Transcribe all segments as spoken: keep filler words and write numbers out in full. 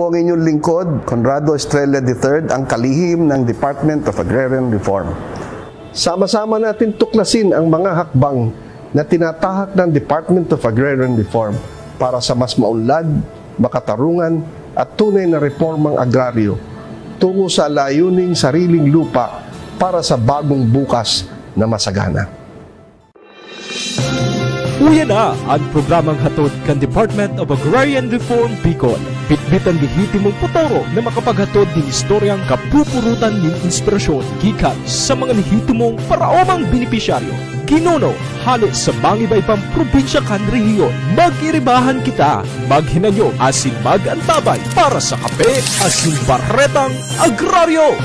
Ang inyong lingkod, Conrado Estrella the third, ang kalihim ng Department of Agrarian Reform. Sama-sama natin tuklasin ang mga hakbang na tinatahak ng Department of Agrarian Reform para sa mas maunlad, makatarungan at tunay na reformang agraryo tungo sa layuning sariling lupa para sa bagong bukas na masagana. Uya na an programang hatod kan Department of Agrarian Reform Bicol. Bitbit an lehitimong potoro na makapaghatod nin istoryang kapupurutan nin inspirasyon gikan sa mga lehitimong paraomang benepisyaryo, ginuno, hale sa mangiba-ibang probinsya kan rehiyon. Mag-iribahan kita, maghinanyog asin mag-antabay para sa Kape asin Baretang Agraryo!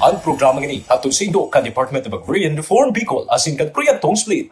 An programang ini hatod saindo kan Department of Agrarian Reform Bicol asin kan Proyektong Split.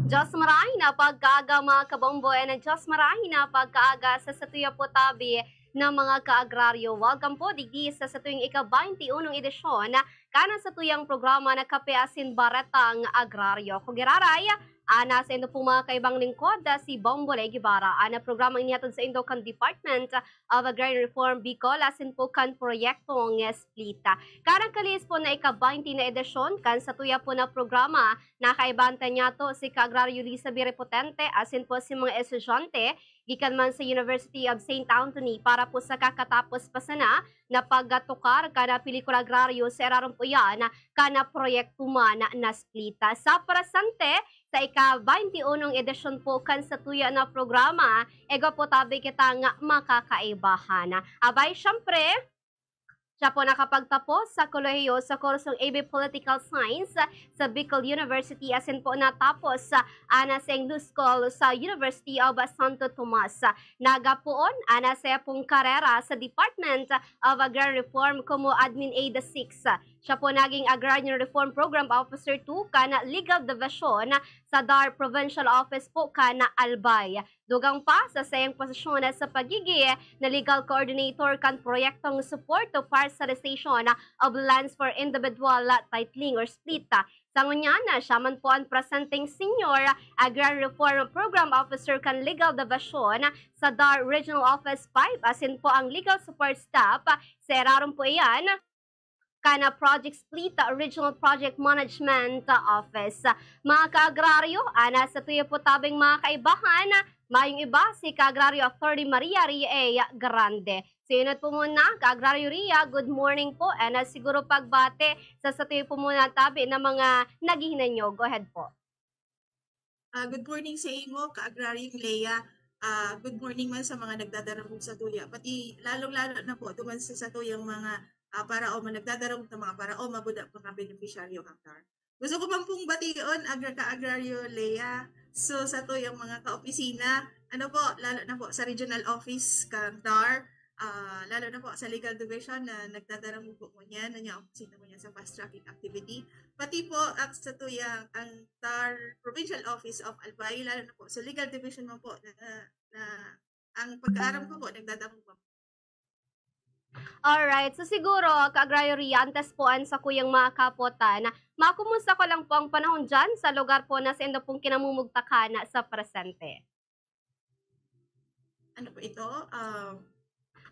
Diyos marahay na pagkaaga, mga kabombo, and Diyos marahay na pagkaaga sa satuya po tabi na mga ka-agraryo. Welcome po digdi sa satuyang ika-baynti unong edisyon kan satuyang programa na Kape asin Baretang Agraryo. Ako giraray, ana saindo po mga kaibang lingkod, si Bombo Ley Guevara. Ana programang inihatod saindo kan Department of Agrarian Reform Bicol asin po kan Proyektong Split. Karang kalihis po na ika-baynti na edisyon kan satuya po na programa, nakaibahan ta niyato si Ka-Agraryo Liza B. Repotente asin po si mga estudyante gikan man sa University of Saint Anthony para po sa kakatapos pa sana na pagtukar kan pelikula agraryo sa irarom po iyan kan proyekto man na Split. Sa presente, sa ika-baynti unong edisyon po kan satuya na programa, igwa po tabi kitang makakaibahan. Abay, siyempre, siya po nakapagtapos sa kolehiyo sa kursong A B Political Science sa Bicol University asin po natapos ana sa English School sa University of Santo Tomas. Nagapoon ana sa iya pong karera sa Department of Agrarian Reform como Admin Aid six. Siya po naging Agrarian Reform Program Officer two kan Legal Division sa DAR Provincial Office po kan Albay. Dugang pa sa saiyang posisyon sa pagiging na Legal Coordinator kan proyektong Support to Parcelization of Lands for Individual Titling or SPLIT. Sa ngunyan, siya man po an presenteng Senior Agrarian Reform Program Officer kan Legal Division sa DAR Regional Office five, asin po ang legal support staff sa irarom po iyan kan Project SPLIT Regional Project Management Office. Mga ka-agraryo, ana sa tuyo po tabing mga kaibahan, mayong iba si ka-agraryo Attorney Maria Ria A. Grande. So, yun po muna, ka-agraryo Ria, good morning po. And uh, siguro pagbate sa satuyo po muna tabi na mga naghihinanyog. Go ahead po. Uh, good morning sa imo, ka-agraryong Lea. Uh, good morning man sa mga nagdadarangog sa tuya. Pati lalong-lalo na po duman sa satuyang mga uh, paraoma, nagdadarangog na mga paraoma, buda mga benepisyaryo kan DAR. Gusto ko man pong bation, agra ka-agraryo Lea. So, sa tuyang mga kaopisina, ano po, lalo na po sa regional office kan DAR, uh, lalo na po sa legal division na nagdadarangog po ngunyan, na niya opisina ngunyan sa fast tracking activity. Pati po ang sa tuyang, ang DAR Provincial Office of Albay, lalo na po sa legal division man po na, na ang pagkaaram ko po, nagdadangog pa po. Alright. So siguro, ka-agraryo Ria, antes po an sakuyang mga kapotan, makumusta ko lang po ang panahon dyan sa lugar po na saindo pong kinamumugtakan sa presente? Ano po ito? Um,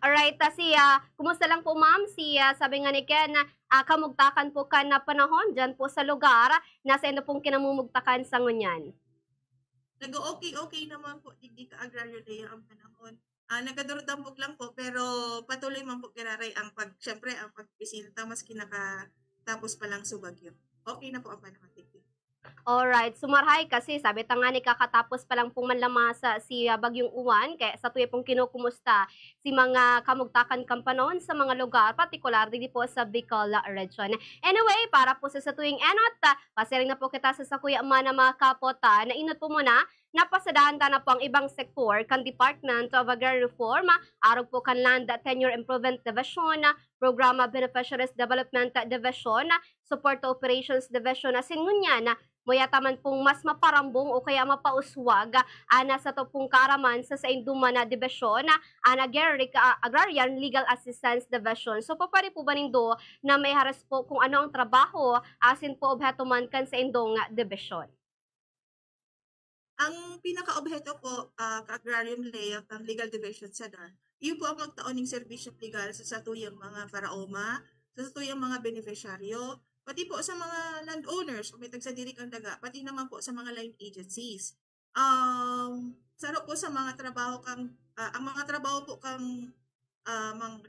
Alright, ta si, ah, kumusta lang po, ma'am? Si, ah, sabi nga ni Ken, ah, kamugtakan po kan na panahon dyan po sa lugar na saindo pong kinamumugtakan sa ngunyan. Nag-okay-okay naman po, digdi ka-agraryo Lea ang panahon. Ah, nagadurudambog lang po, pero patuloy man po giraray ang pag, syempre, ang pagbisita, maski nakatapos pa lang sa bagyo. Okay na po ang panahon, digdi. Alright. So, marhay kasi, sabi ta nga ni, kakatapos pa lang pong manlamasa si ah, Bagyong Uwan, kaya sa tuya pong kinukumusta si mga kamugtakan kan panahon sa mga lugar, partikular digdi po sa Bicol Region. Anyway, para po sa satuyang enot, ah, pasiring na po kita sa sakuya man na mga kapotan na inot po muna, napasadahan ta na po ang ibang sektor kan Department of Agrarian Reform, arog po kan Land Tenure Improvement Division, Programa Beneficiaries Development Division, Support to Operations Division, asin ngunyan Muya ta man pong mas maparambong o kaya mapauswag, ah, na sato pong kaaraman sa saindong man na dibisyon, ah, an Agri-, ah, Agrarian Legal Assistance Division. So, papwede po ba nindo na maihiras po kung ano ang trabaho asin po obheto man kan saindong dibisyon? Ang pinakaobheto po, ah, ka-agrarium, Lea, kan Legal Division sa DAR, iyo po ang magtao ning serbisyong legal sa satuyang mga paraoma, sa satuyang mga benepisyaryo, pati po sa mga landowners o may tagsadiri kan daga, pati naman po sa mga line agencies. Um, saro po sa mga trabaho kang, ah, ang mga trabaho po kang, ah, mang-,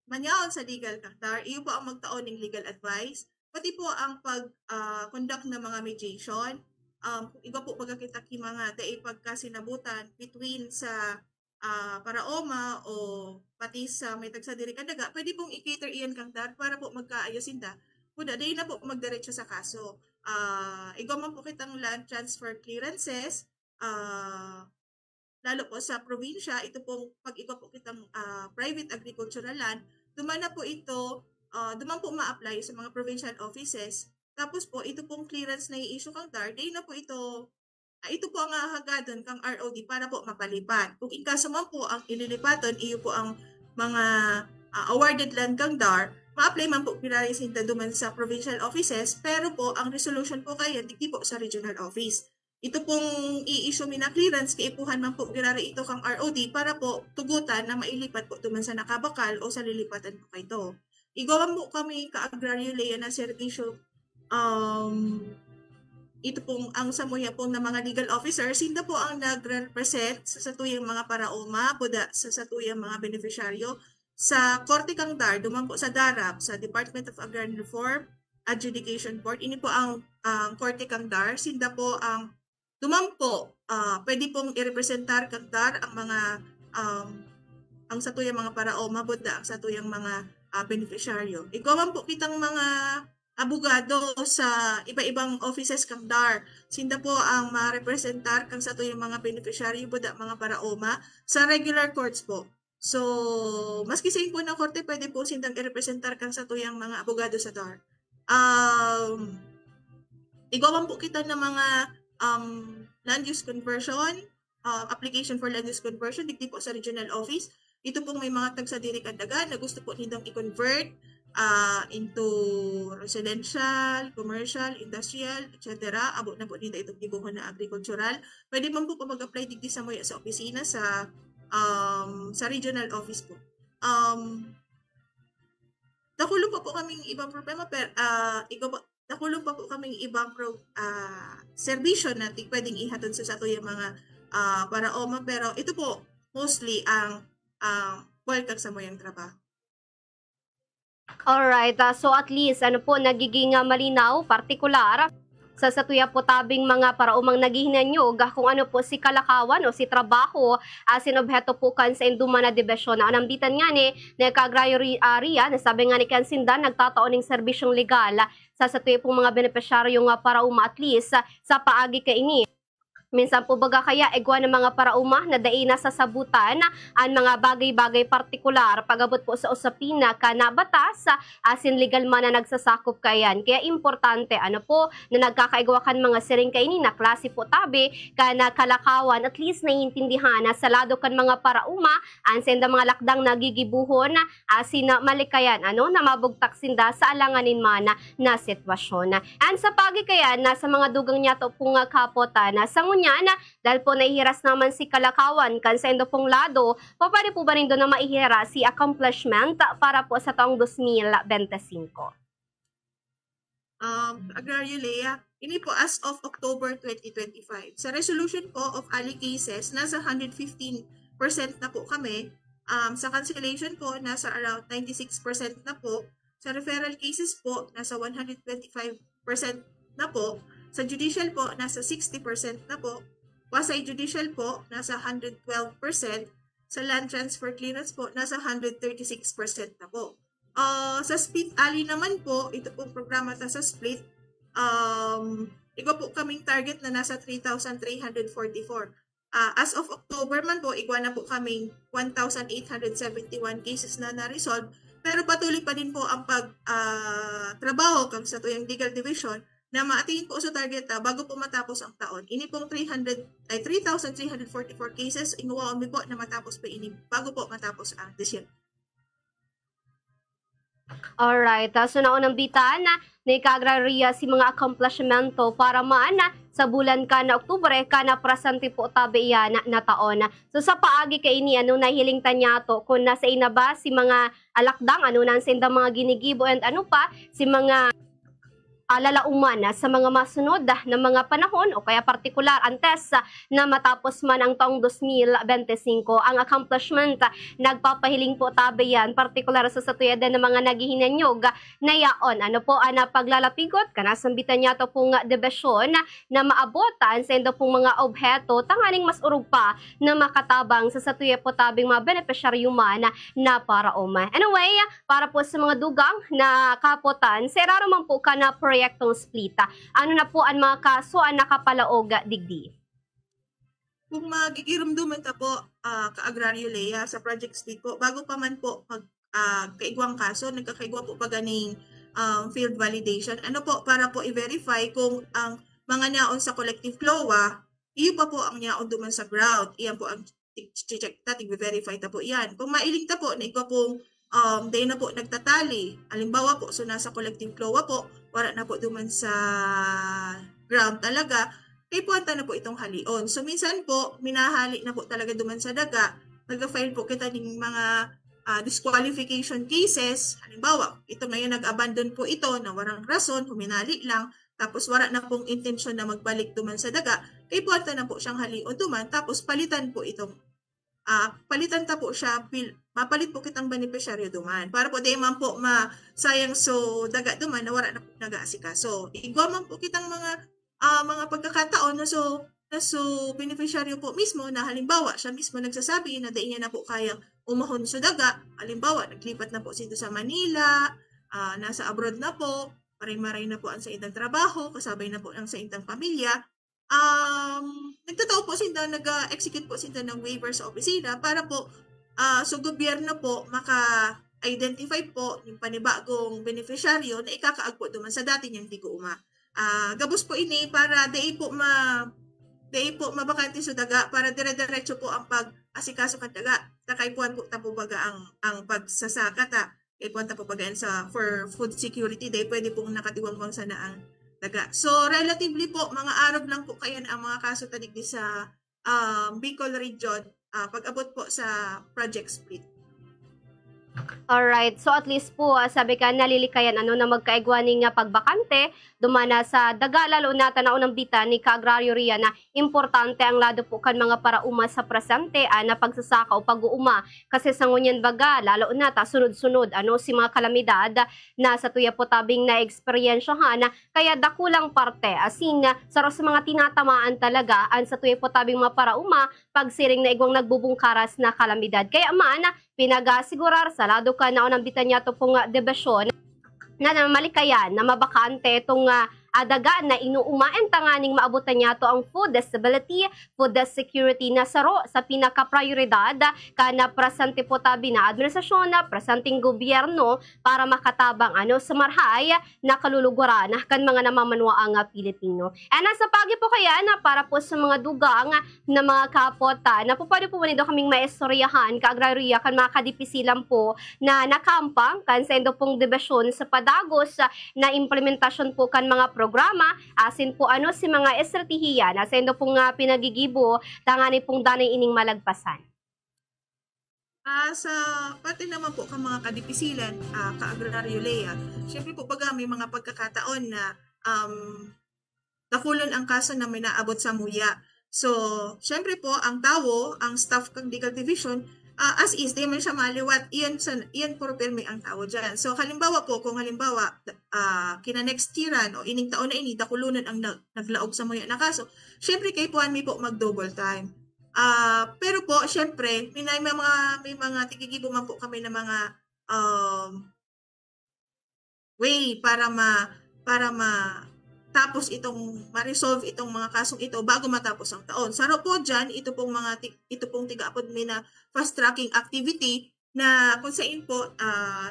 manyaon sa legal kan DAR, iyo po ang magtao ning legal advice, pati po ang pag, ah, conduct ng mga mediation. Um, kung iba po baga kita ki mga dai pagkasinabutan between sa, ah, paraoma o pati sa may tagsadiri kan daga, pwede pong i-cater iyan kang DAR para po magkaayos sinda. Kuda, dai na po magdiretso sa kaso. Ah, igwa man po kitang land transfer clearances, ah, lalo po sa probinsya, ito pong pag-igwa po kitang, ah, private agricultural land, duman na po ito, ah, duman po ma-apply sa mga provincial offices. Tapos po, ito pong clearance na i-issue kang DAR, dai na po ito, ah, ito po ang hahagadon kang R O D para po mapalipat. Kung in kaso man po, ang ililipaton, iyo po ang mga, ah, awarded land kang DAR, ma-apply man po giraray sinda duman sa provincial offices, pero po, ang resolution po kaya, digdi po sa regional office. Ito pong i-issue mi na clearance, kaipuhan man po giraray ito kang R O D para po tugutan na mailipat po duman sa nakabakal o sa lilipatan po kaito. Igwa man po kami ka-agraryo, Lea, na serbisyo, um, ito pong ang samuya po na mga legal officer, sinda po ang nagre-represent sa satuyang mga paraoma, buda sa satuyang mga benepisyaryo, sa korte kang DAR, duman po sa DARAB, sa Department of Agrarian Reform, Adjudication Board. Ini po ang, ang korte kang DAR. Sinda po ang duman po, ah, pwede pong irepresentar kang DAR ang mga, um, ang satuyang mga paraoma, buda ang satuyang mga, ah, benepisyaryo. Igwa man po kitang mga abogado sa iba-ibang offices kang DAR. Sinda po ang marepresentar kang satuyang mga benepisyaryo, buda mga paraoma, sa regular courts po. So, maski sa po na korte, pwede po sindang irepresentar kang satuyang mga abogado sa DAR. Um, igwa man po kita ng mga, um, land use conversion, uh, application for land use conversion, digdi po sa regional office. Ito pong may mga tagsadiri kan daga na gusto po nindang i-convert, ah, into residential, commercial, industrial, et cetera. Abot na po ninda itong gibohon na agricultural. Pwede man po mag-apply digdi samuya sa opisina sa, um, sa regional office po. Um, dakulon pa po kaming ibang problema, pero, ah, igwa pa, dakulon pa po kaming ibang pro-, ah, serbisyo na ti-, pwedeng ihatod sa satuyang mga, ah, paraoma, pero ito po, mostly ang, ah, bulk kan samuyang trabaho. Alright, ah, so at least, ano po, nagiging, ah, malinaw, partikular, sa satuya po tabing mga paraomang naghihinanyog, ah, kung ano po si kalakawan o si trabaho, asin obheto po kan saindong man na dibisyon. Na anamditan ngani ni ka-agraryo ri-, ah, Rian, na sabi ngani kan sinda, nagtatao ning serbisyong legal, ah, sa satuya pong mga benepisyaryo nga paraoma, at least, ah, sa paagi kaini. Minsan po baga kaya igwa na mga paraoma na dai nasasabutan an mga bagay-bagay partikular pag-abot po sa usapin na kan batas, asin legal man na nagsasakop kaiyan. Kaya importante, ano po, na nagkakaigwa kan mga siring kaini na klase po tabi kan kalakawan, at least naiintindihan na sa lado kan mga paraoma an saindang mga lakdang na gigibohon, asin na malikayan, ano, na mabugtak sinda sa alanganin man na sitwasyon. And sa paagi kaiyan, na sa mga dugang niyato pong kapotan, na sa ngunyan, dahil po naihiras naman si kalakawan kan saindo pong lado, papwede po ba nindo na maihiras si accomplishment para po sa taong dos mil bente singko? Um, Agraryo Lea, ini po as of October twenty twenty-five. Sa resolution po of early cases, nasa hundred fifteen percent na po kami. Um, sa cancellation po, nasa around ninety-six percent na po. Sa referral cases po, nasa one hundred twenty-five percent na po. Sa judicial po, nasa sixty percent na po. Quasi-judicial po, nasa hundred twelve percent. Sa land transfer clearance po, nasa hundred thirty-six percent na po. Ah, sa split ali naman po, ito pong programa ta sa split, um, igwa po kaming target na nasa three thousand three hundred forty-four. Ah, as of October man po, igwa na po kaming one thousand eight hundred seventy-one cases na na-resolve. Pero patuloy pa din po ang pag, ah, trabaho kang satuyang legal division na ma-attain po sa target ta bago po matapos ang taon. Ini pong three hundred, ay, three thousand three hundred forty-four cases, inguwaon mi po na matapos po ini bago po matapos ang Disyembre. Alright. Ah, so, naunang bitan na ni Kagraria si mga akomplishmento para man sa bulan kan Oktubre, kan presente po tabi iyan na taon. So, sa paagi kaini, ano, nahiling ta niyato kung nasa ina ba si mga alakdang, ano, na sa indang mga ginigibo and ano pa, si mga ah, lalauman sa mga masunod na mga panahon o kaya partikular antes na matapos man ang taong dos mil bente singko. Ang accomplishment, nagpapahiling po tabi yan, partikular sa satuya din ng mga naghihinanyog na yaon. Ano po ang paglalapigot? Kanasambitan niya to pong debisyon na maabot ang sendo pong mga obheto tanganing mas urog pa na makatabang sa satuya po tabing mga benepisyaryo man na paraoma. Anyway, para po sa mga dugang na kapotan, sa iraro man po ka na proyektong split, ano na po ang mga kaso ang nakapalaog digdi? Kung magigirumduman ta po, ah, ka-agraryo Lea, sa Project Split po, bago pa man po mag, ah, kaigwang kaso, nagkakaigwa po pa ganing um, field validation. Ano po, para po i-verify kung ang mga naon sa collective CLOA, iyo pa po ang yaon duman sa ground. Iyan po ang check ta, tig-verify ta po iyan. Kung mailing ta po na igwa pong um, dahil na po nagtatali, halimbawa po, so nasa collective CLOA po, wala na po duman sa ground talaga, kay puwanta na po itong halion. So minsan po, minahali na po talaga duman sa daga, nag-file po kita ng mga uh, disqualification cases. Halimbawa, ito ngayon nag-abandon po ito na warang rason, huminali lang, tapos wala na pong intensyon na magbalik duman sa daga, kay puwanta na po siyang halion duman, tapos palitan po itong, ah, palitan ta po siya, bil, mapalit po kitang benepisyaryo duman. Para po di man po masayang so daga duman na wala na po nag-aasikaso. Igwa man po kitang mga, ah, mga pagkakataon na so, na so benepisyaryo po mismo na halimbawa, siya mismo nagsasabi na di niya na po kayang umahon so daga, halimbawa, naglipat na po sinda sa Manila, ah, nasa abroad na po, maray-maray na po ang sa indang trabaho, kasabay na po ang sa indang pamilya. Um, nagtatao po sinda, nag-execute po sinda ng waiver sa opisina para po, ah, so gobyerno po maka-identify po yung panibagong beneficiaryo na ikakaag po duman sa dati niyang tiguma. Ah, gabos po ini para dai po ma-, dai po mabakante so daga, para dire-diretso po ang pag-asikaso kan daga. Takay puan po ta po baga ang, ang pagsasaka ta. Kay puan ta po baga yan sa, for food security, dai pwede pong nakatiwangwang sana ang daga. So, relatively po, mga arog lang po kaya na ang mga kaso ta digdi sa, um, Bicol Region, ah, pag-abot po sa Project Split. Alright. So, at least po, ah, sabi ka, nalilikayan ano na magkaigwa ning, ah, pagbakante, duman na sa daga, lalo na ta naunang bitan ni Ka-Agraryo Rian na importante ang lado po kan mga paraoma sa presente, ah, na pagsasaka o pag-uuma. Kasi sa ngunyan baga, lalo na ta sunod-sunod, ano, si mga kalamidad na satuya po tabing naeksperyensyahan, kaya dakulang parte, asin, saro sa mga tinatamaan talaga an satuya po tabing mga paraoma, pagsiring na igwang nagbubungkaras na kalamidad. Kaya man, pinag-asigurar sa lado kan naunang bitan niya to pong, ah, debisyon na, na malikayan na mabakante itong, ah, ah, daga na inuuma, enta nganing maabotan niya to ang food stability, food security na saro sa pinakaprioridad kan presente po tabi na administrasyon, na presenteng gobyerno para makatabang ano sa marahay na kaluluguran kan mga namamanwaang Pilipino. And nasa pagi po kaya na para po sa mga dugang na mga kapot, ah, na po pwede po nindo kaming maistoryahan, Ka-Agraryo Rian, kan mga kadipisilan po na nakampang kan saindo pong debisyon sa padagos, ah, na implementasyon po kan mga programa, asin po ano si mga estratehiya na saindo pong, ah, pinagigibo, tangani pong danay ining malagpasan. Ah, sa parte naman po kan mga kadipisilan, ah, Ka-Agraryo Lea, siyempre po baga may mga pagkakataon na, um, dakulon ang kaso na minaabot samuya. So, siyempre po, ang tawo, ang staff kan Legal Division, ah, as is, di man siya maliwat, iyan, sa, iyan puro pirmi ang tawo dyan. So, halimbawa po, kung halimbawa, ah, kina next yearan o ining taon na ini, dakulonon ang na, naglaog samuya na kaso, siyempre, kay puan mi po mag-double time. Ah, pero po, siyempre, may, may mga, may mga tigigibo man po kami na mga, um, way para ma-, para ma-, tapos itong ma-resolve itong mga kasong ito bago matapos ang taon. Saro po dyan, ito pong mga ti-, ito pong tigaapod mi na fast tracking activity na kung saan po, ah,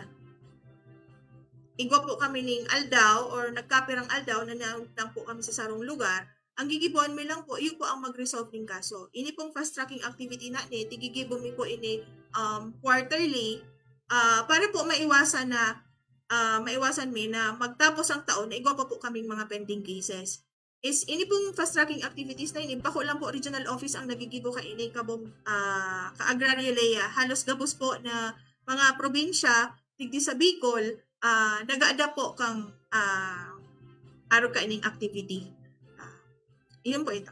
igwa po kami ning aldaw or nagkapirang aldaw na naundang po kami sa sarong lugar, ang gigiboan mi lang po, iyo po ang mag-resolve ning kaso. Ini pong fast tracking activity na ni, tigigibo mi po ini um, quarterly, ah, para po maiwasan na ah, maiwasan mi na magtapos ang taon na igwa pa po kaming mga pending cases. Is ini pong fast tracking activities na ini, bako lang po regional office ang nagigibo kaini, kabong ah, ka-agraryo Lea. Halos gabos po na mga probinsya digdi sa Bicol, ah, nagaada po kang ah, arog kaining activity. Ah, iyon po ito.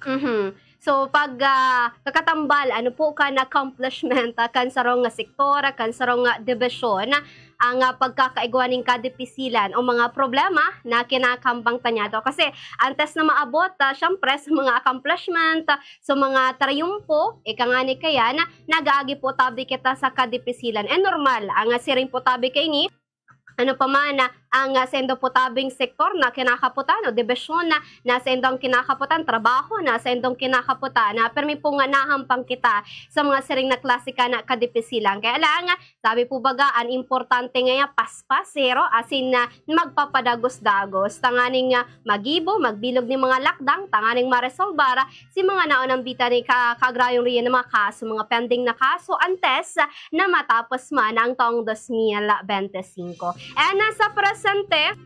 Mhm. So, pag ah, kakatambal, ano po kan accomplishment ah, kan sarong nga sektor, kan sarong nga dibisyon, ang ah, pagkakaigwa nin kadipisilan o mga problema na kinakambang ta niyato. Kasi antes na maabot, ah, syempre, sa mga accomplishment, ah, sa mga triyumpo, ika nga ni kaya na nag-aagi po tabi kita sa kadipisilan. Eh, normal, ang ah, siring po tabi kaini, ano pa man, ah, ang ah, saindo po tabing sektor na kinakaputan o dibisyon na, na saindong kinakaputan, trabaho na saindong kinakaputan, na permi po nga nahampang kita sa mga siring na klase ka na kadipisilan. Kaya lang, ah, sabi po baga, ang importante nga yan, paspasero, asin na magpapadagos-dagos. Tanganing ah, magibo, magbilog ni mga lakdang, tanganing maresolbar si mga naunang bita ni ka, Kaagrayong Rian na mga kaso, mga pending na kaso, antes na matapos man ang taong dos mil bente-singko. And ah, sa presente,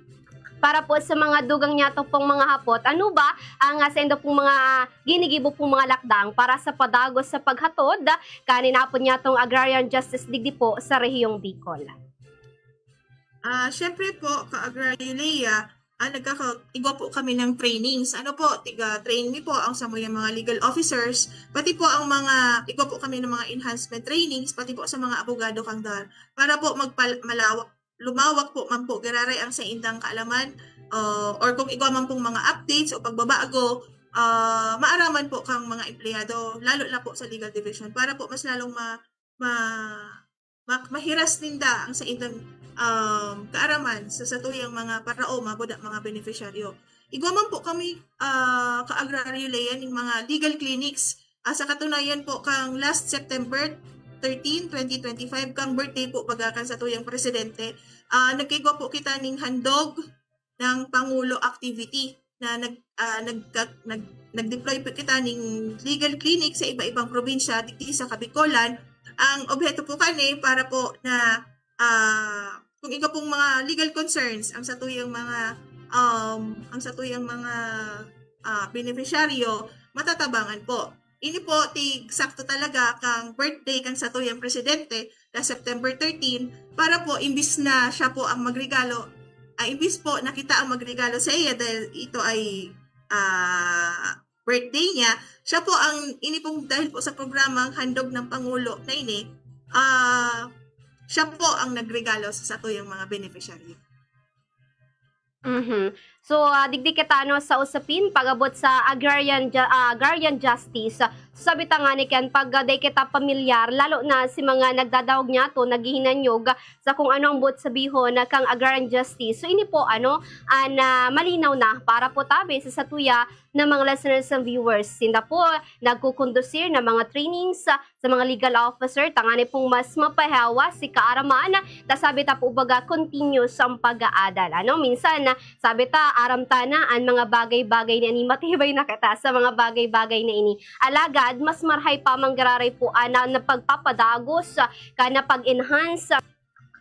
para po sa mga dugang niyato pong mga hapot, ano ba ang ah, saindo pong mga ginigibo pong mga lakdang para sa padagos sa paghatod kanin apod niyatong agrarian justice digdi po sa Rehiyong Bicol? Ah, syempre po, ka-agraryo Lea, ah, nagkaka-, igwa po kami ng trainings. Ano po, tiga-train mi po ang sa mga, mga legal officers, pati po ang mga, igwa po kami ng mga enhancement trainings, pati po sa mga abogado kang dar. Para po magpal-, malawak, lumawak po man po, giraray ang saindang kaalaman, ah, or kung igwa man pong mga updates o pagbabago, ah, maaraman po kang mga empleyado, lalo na po sa legal division, para po mas lalong ma-, ma-, ma-, mahiras ninda ang saindang um, kaaraman sa satuyang mga paraoma, buda mga benepisyaryo. Igwa man po kami, ah, ka-agraryo Lea, ning mga legal clinics. Ah, sa katunayan po, kang last September thirteen, twenty twenty-five, kang birthday po baga kan satuyang presidente, ah, nagkaigwa po kita ning handog ng Pangulo activity na nag, ah, nag, nag, nag-deploy po kita ning legal clinic sa iba-ibang probinsya digdi sa Kabikolan. Ang obheto po kani para po na, ah, kung igwa pong mga legal concerns ang satuyang mga, um, ang satuyang mga, ah, benepisyaryo, matatabangan po. Ini po, tig sakto talaga kang birthday kan satuyang presidente na September thirteen, para po imbis na siya po ang magregalo, ah, imbis po na kita ang magregalo sa iya dahil ito ay, ah, birthday niya, siya po ang, ini pong dahil po sa programang Handog ng Pangulo na ini, ah, siya po ang nagregalo sa satuyang mga benepisyaryo. Mhm. So, ah, digdi kita, ano, sa usapin pag-abot sa agrarian ju-, ah, agrarian justice. Sabi ta nga ni kan pag, ah, dai kita pamilyar, lalo na si mga nagdadangog niyato, naghihinanyog sa kung ano ang buot sabihon na kang agrarian justice. So, ini po, ano, an, ah, malinaw na para po tabi sa satuya na mga listeners and viewers. Sinda po nagkukondusir na mga trainings, ah, sa mga legal officer, tangani pong mas mapahawa si kaaraman, ta sabi ta po baga continuous ang pag-aadal. Ano, minsan, sabi ta, aram ta na an mga bagay-bagay na ini, matibay na kita sa mga bagay-bagay na ini. Alagad, mas marhay pa manggararay po ana na pagpapadagos, ka na pag-enhance,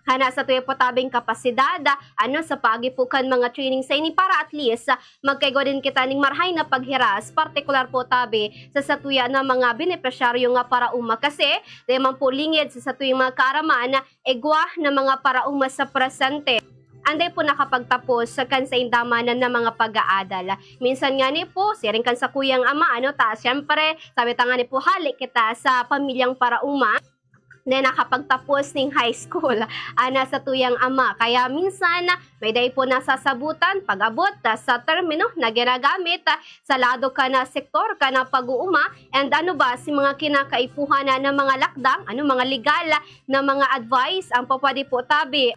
hana sa tuya po tabing kapasidad, ano, sa pagi po kan mga training sa ini para at least, ah, magkaigwa din kita ning marhay na paghiras, partikular po tabi sa satuya na mga benepisyaryo nga paraoma. Kasi, di man po lingid sa satuyang mga kaaraman, igwa na mga paraoma sa presente. Anday po nakapagtapos sa kan sa indamanan na mga pag-aadal. Minsan nga ni po, siring kan sa kuyang ama, ano ta, siyempre, sabi ta nga ni po, hali kita sa pamilyang paraoma na nakapagtapos ning high school, ana sa tuyang ama. Kaya minsan, may dai po nasasabutan pag-abot sa termino na ginagamit sa lado ka na sektor ka na pag-uuma, and ano ba si mga kinakaipuhan na, na mga lakdang, ano, mga legal na mga advice ang papwede po tabi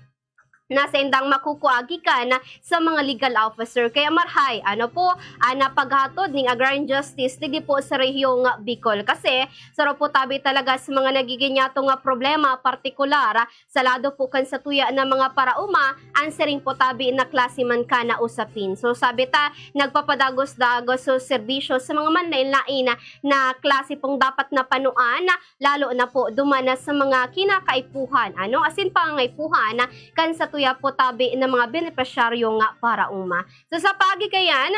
na saindang makukua gikan sa mga legal officer. Kaya marahay, ano po, ang napaghatod ning agrarian justice digdi po sa rehiyong Bicol. Kasi saro po tabi talaga sa mga nagiging yato nga problema, partikular sa lado po kan satuya na mga paraoma, ang siring po tabi na klase man ka na usapin. So sabi ta, nagpapadagos-dagos so serbisyo sa mga manlain-lain na, na klase pong dapat na panuan, lalo na po duman na sa mga kinakaipuhan, ano, asin pangangaipuhan kan satuya po tabi na mga benepisyaryo nga paraoma. So sa paagi kayan,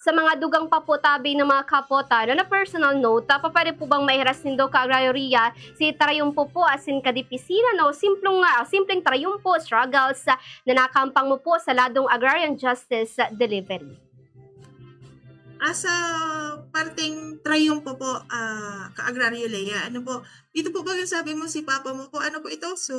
sa mga dugang pa po tabi ng mga kapotan, on a personal note, ah, papwede po bang maihiras nindo ka agraryo Ria si tarayumpo po asin kadipisilan o simpleng, ah, simpleng tarayumpo, struggles, ah, na nakampang mo po sa ladong agrarian justice, ah, delivery? Ah, sa parteng trayumpo po, ah, ka-agraryo Lea, ano po, ito po ba yung sabi mo si papa mo po, ano po ito? So,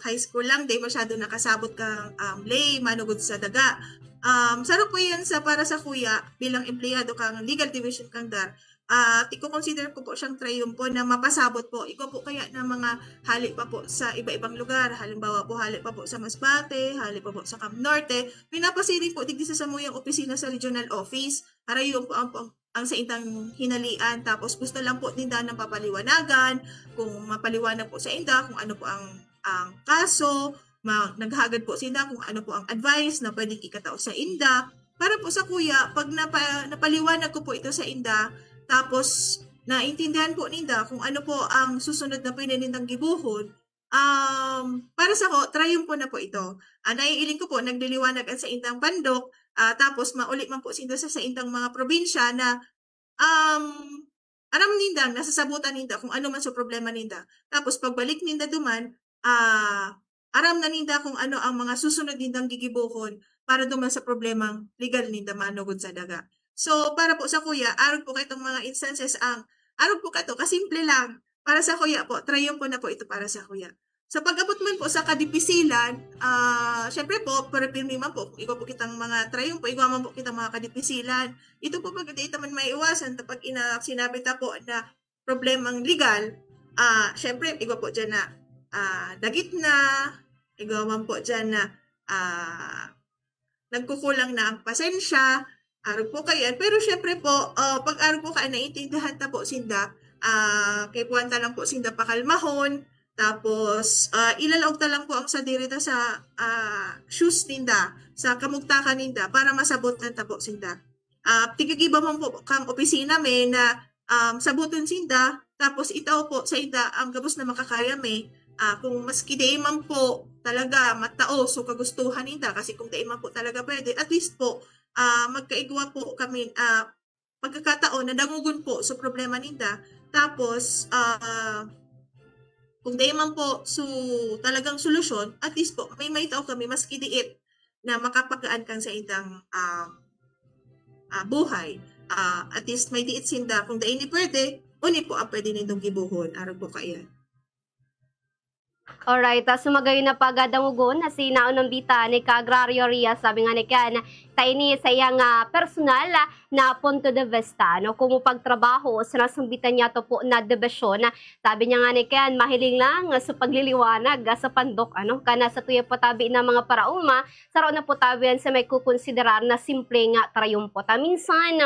high school lang, di masyado nakasabot kang, um, lay, manugod sa daga. Um, saro po yan sa, para sa kuya, bilang empleyado kang legal division kang DAR. Ah, iko-consider ko po siyang trayumpo na mapasabot po. Ikaw po kaya na mga hali pa po sa iba-ibang lugar. Halimbawa po, hali pa po sa Masbate, hali pa po sa Cam Norte. Pinapasiring po digdi sa samuyang opisina sa regional office. Harayon po ang, ang, ang sa indang hinalian. Tapos gusto lang po ninda ng papaliwanagan, kung mapaliwanag po sa inda, kung ano po ang, ang kaso, ma-, naghagad po sinda kung ano po ang advice na pwedeng ikatao sa inda. Para po sa kuya, pag napa-, napaliwanag ko po ito sa inda, tapos naintindihan po ninda kung ano po ang susunod na pwede nindang gibuhon, um, para sa ko, trayumpo na po ito. Ah, naiiling ko po, nagliliwanag ang saindang pandok, ah, tapos mauli man po sinda sa saindang mga probinsya na, um, aram ninda, nasasabutan ninda kung ano man sa problema ninda. Tapos pagbalik ninda duman, ah, aram na ninda kung ano ang mga susunod nindang gigibohon para duman sa problemang legal ninda manugod sa daga. So, para po sa kuya, arog po kaitong mga instances ang, arog po kato, kasimple lang. Para sa kuya po, trayumpo na po ito para sa kuya. Sa pag-abot man po sa kadipisilan, ah, syempre po, pero pirmi man po, kung igwa po kitang mga trayumpo, igwa man po kitang mga kadipisilan. Ito po pag di ito man maiwasan, kapag ina-, sinabi ta po na problemang legal, ah, syempre, igwa po dyan na, ah, dagit na, igwa man po dyan na, ah, nagkukulang na ang pasensya, arog po kayan. Pero syempre po, ah, pag arog po kayan, naiintindihan ta po sinda, ah, kaipuhan ta lang po sinda pakalmahon, tapos, ah, ilalaog ta lang po ang sadiri ta sa, ah, shoes ninda, sa kamugtakan ninda, para masabotan ta po sinda. Ah, tigigiba man po kang opisina mi na, um, saboton sinda, tapos itao po sa inda ang gabos na makakaya mi. Ah, kung maski di man po talaga matao so kagustuhan ninda, kasi kung di man po talaga pwede, at least po, ah, magkaigwa po kami, ah, pagkakataon na dangogon po so problema ninda. Tapos, ah, kung di man po so talagang solusyon, at least po may maitao kami maski diit na makapagaan kan saindang, ah, ah, buhay. Ah, at least may diit sinda. Kung dai ni pwede, uni po ang pwede nindong gibohon. Arog po kaiyan. Alright, ah, so magayon na pagadangogon na si Naon Nambita ni Kaagraryo Ria, sabi nga ni Ken, ta ini sa iyang, ah, personal, ah, na punto de vista, no? Kung pagtrabaho sa nasambitan niya to po na dibisyon, sabi niya nga ni Ken, mahiling lang sa pagliliwanag, ah, sa pandok, ano? Kana sa tuya patabi na mga paraoma, saro na po tabi yan sa may kukonsiderar na simple nga trayumpo. Ta minsan,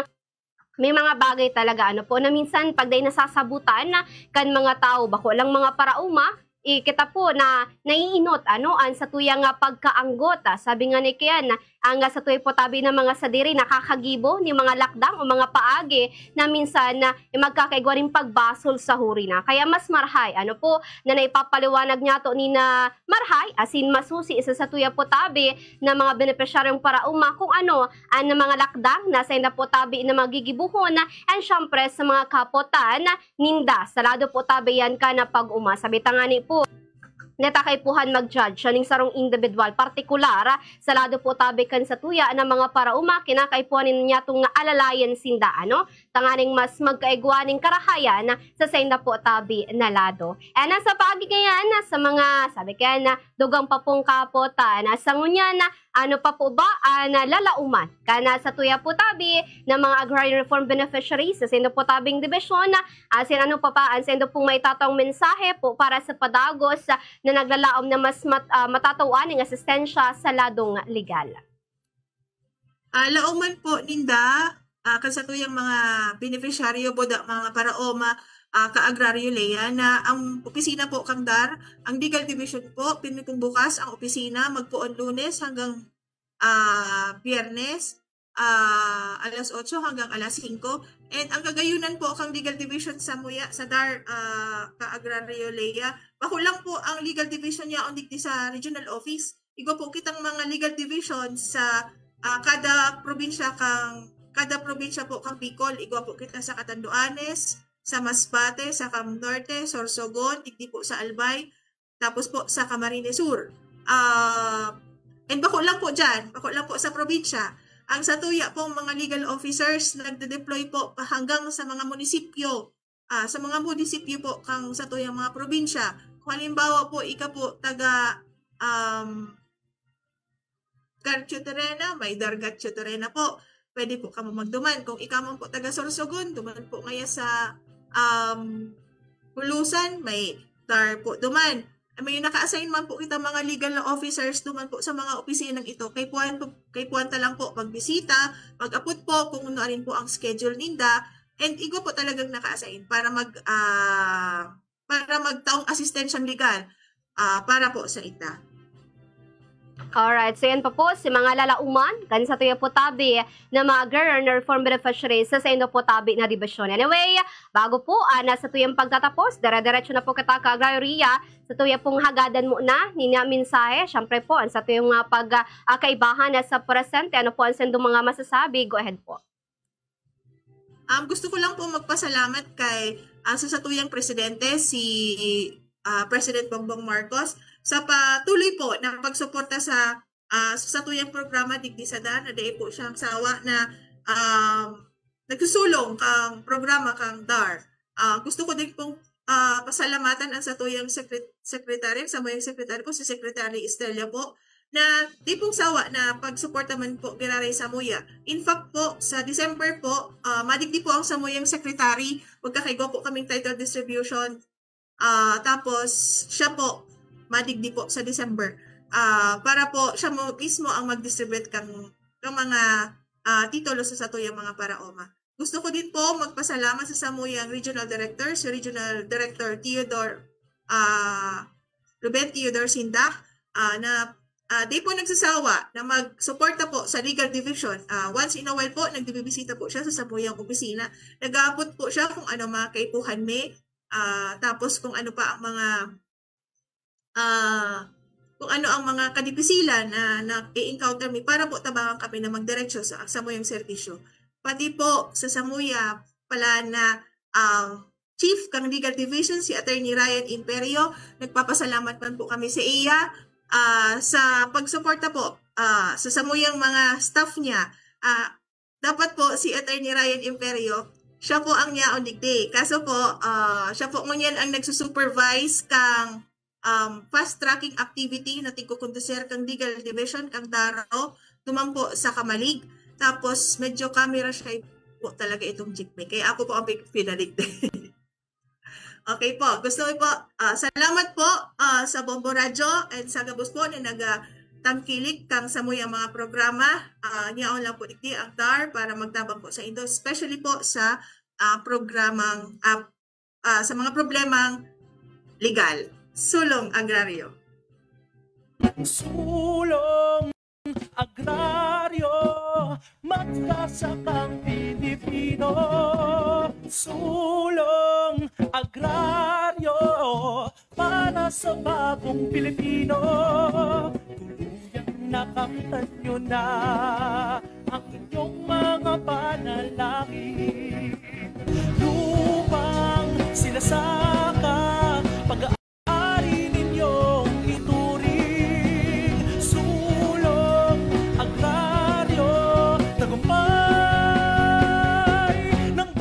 may mga bagay talaga, ano po, na minsan pag dai nasasabutan na kan mga tawo, bako lang mga paraoma, eh, kita po na naiinot, ano, an satuya nga pagkaanggot. Ah, sabi nga ni Kian, ang, ah, satuya po tabi na mga sadiri nakakagibo ni mga lakdang o mga paagi na minsan na, eh, magkakaigwa rin pagbasol sa huri na. Kaya mas marhay, ano po, na naipapaliwanag niya to ni na marhay, asin masusi sa satuya po tabi na mga benepisyaryong paraoma kung ano an mga lakdang na sainda po tabi na magigibuhon, and syempre sa mga kapotan ninda. Sa lado po tabi yan ka na pag-uma. Sabi tangani po, neta kaipuhan mag-judge siya ning sarong individual, partikular, sa lado po tabi kan satuya na mga paraoma, kinakaipuhan niya tong alalayan sinda, ano? tanganing mas magkaigwa ning karahayan sa sainda po tabi na lado. And sa paagi kayan, sa mga, sabi kayan, dugang pa pong kapotan. Sa ngunyan, ano pa po ba ang lalauman kan satuya po tabi na mga agrarian reform beneficiaries sa saindo po tabing dibisyon? Asin ano pa ba ang saindo pong maitataong mensahe po para sa padagos na naglalaom na mas mat-, ah, matatao aning asistensya sa ladong legal? Ah, laoman po ninda, ah, kan satuyang mga benepisyaryo po da, mga paraoma, ah, ka-agraryo, Lea, na ang opisina po kan DAR, ang legal division po, pirmi pong bukas ang opisina, magpoon Lunes hanggang, ah, Biyernes, ah, alas otso hanggang alas singko. And ang kagayunan po kan legal division samuya, sa DAR, ah, ka-agraryo, Lea, bako lang po ang legal division yaon digdi sa regional office. Igwa po kitang mga legal division sa, ah, kada probinsya kan, kada probinsya po kan Bicol. Igwa po kita sa Catanduanes, sa Masbate, sa Cam Norte, Sorsogon, digdi po sa Albay, tapos po sa Camarines Sur. Ah, and bako lang po diyan, bako lang po sa probinsya. Ang satuya pong mga legal officers nagde-deploy po pa hanggang sa mga munisipyo, ah, sa mga munisipyo po kan satuyang mga probinsya. Kung halimbawa po, ika po taga, um, Garcio Terena, may DAR Garcio Terena po. Pwede po kamo magduman. Kung ika man po taga Sorsogon, duman po ngaya sa, um, Bulusan, may DAR po duman. May naka-assign man po kita mga legal officers duman po sa mga opisinang ito. Kay puwan po, kay puwan ta lang po magbisita, mag-apod po kung ano rin po ang schedule ninda. And igwa po talagang naka-assign para mag, ah, para magtaong asistensyang legal, ah, para po sa ita. Alright, so yan pa po si mga lalauman kan satuya po tabi na mga agrarian reform beneficiaries sa saindo po tabi na dibisyon. Anyway, bago po, ah, na satuyang pagtatapos, dire-diretso na po kita ka agraryo Ria, satuya pong hagadan mo na, ninya mensahe, syempre po, ang satuyang mga pag, ah, kaibahan na sa presente. Ano po ang saindo mga masasabi? Go ahead po. Um, gusto ko lang po magpasalamat kay, ah, sa satuyang presidente, si, ah, President Bongbong Marcos, sa patuloy po na pagsuporta sa, ah, sa satuyang programa digdi sa DAR, na dai po siyang sawa na, um, nagsusulong kang programa kang DAR. Ah, gusto ko din pong, ah, pasalamatan ang satuyang secret-, secretary, samuyang secretary po, si Secretary Estrella po, na di pong sawa na pagsuporta man po giraray samuya. In fact po, sa December po, ah, madigdi po ang samuyang secretary, magkakaigwa po kaming title distribution. Ah, tapos, siya po, madigdi po sa December. Ah, para po, siya mo, mismo ang mag-distribute kang, kang mga, ah, titulo sa satuyang mga paraoma. Gusto ko din po magpasalamat sa samuyang regional director, si Regional Director Theodore, ah, Ruben Theodore Sindak, ah, na, ah, di po nagsasawa na magsuporta po sa legal division. Ah, once in a while po, nagbibisita po siya sa samuyang opisina. Nag-aapod po siya kung ano mga kaipuhan mi, ah, tapos kung ano pa ang mga, ah, kung ano ang mga kadipisilan na na-encounter mi para po tabangan kami na magdiretso sa samuyang serbisyo. Pati po sa samuya pala na, um, chief kang legal division, si Attorney Ryan Imperio, nagpapasalamat man po kami sa iya, ah, sa pagsuporta po, ah, sa samuyang mga staff niya. Ah, dapat po si Attorney Ryan Imperio, siya po ang yaon digdi. Kaso po, ah, siya po ngunyan ang nagsusupervise kang, um, fast tracking activity na tigkokonduser kang legal division, kang DAR, duman po sa Camalig. Tapos, medyo camera shy po talaga itong chief mi. Kaya ako po ang pi-, pinaligdi. Okay po. Gusto ko po, ah, salamat po, ah, sa Bombo Radyo and sa gabos po na nag, ah, tangkilik kang samuyang mga programa. Ah, yaon lang po digdi ang DAR para magtabang po saindo, especially po sa, ah, programang, ah, ah, sa mga problemang legal. Sulong Agraryo. Sulong Agraryo, magsasakang Pilipino. Sulong Agraryo, para sa bagong Pilipino. Tuluyang nakamtan nyo na ang inyong mga panalangin. Lupang sinasaka, pag-aari ninyong ituring. Sulong Agraryo, tagumpay ng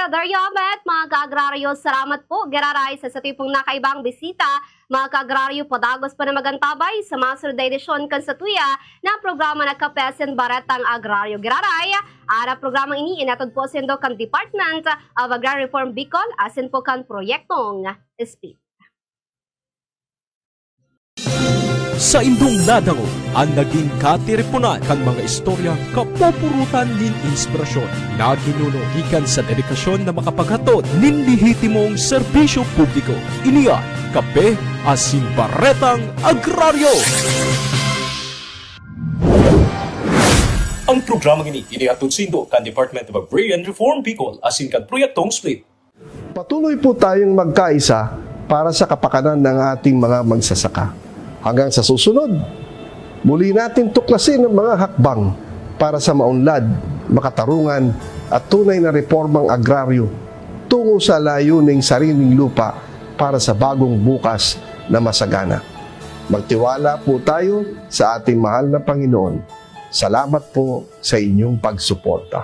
Daryamet, mga ka-agraryo, salamat po giraray sa satuyang nakaibang bisita. Mga ka-agraryo, padagos pa na magantabay sa masunod na edisyon kan satuya na programa na Kape asin Baretang Agraryo. Giraray, ang programang ini inatod po saindo kan Department of Agrarian Reform Bicol asin po kan Proyektong SPLIT. Saindong nadangog an nagin katiriponan kan mga istoryang kapupurutan nin inspirasyon na ginuno gikan sa dedikasyon na makapaghatod nin lehitimong serbisyo publiko. Ini an Kape asin Baretang Agraryo. Ang programang ini inihatod saindo kan Department of Agrarian Reform Bicol asin kan Proyektong SPLIT. Patuloy po tayong magkaisa para sa kapakanan ng ating mga magsasaka. Hanggang sa susunod, muli natin tuklasin ang mga hakbang para sa maunlad, makatarungan at tunay na reformang agraryo tungo sa layuning sariling lupa para sa bagong bukas na masagana. Magtiwala po tayo sa ating mahal na Panginoon. Salamat po sa inyong pagsuporta.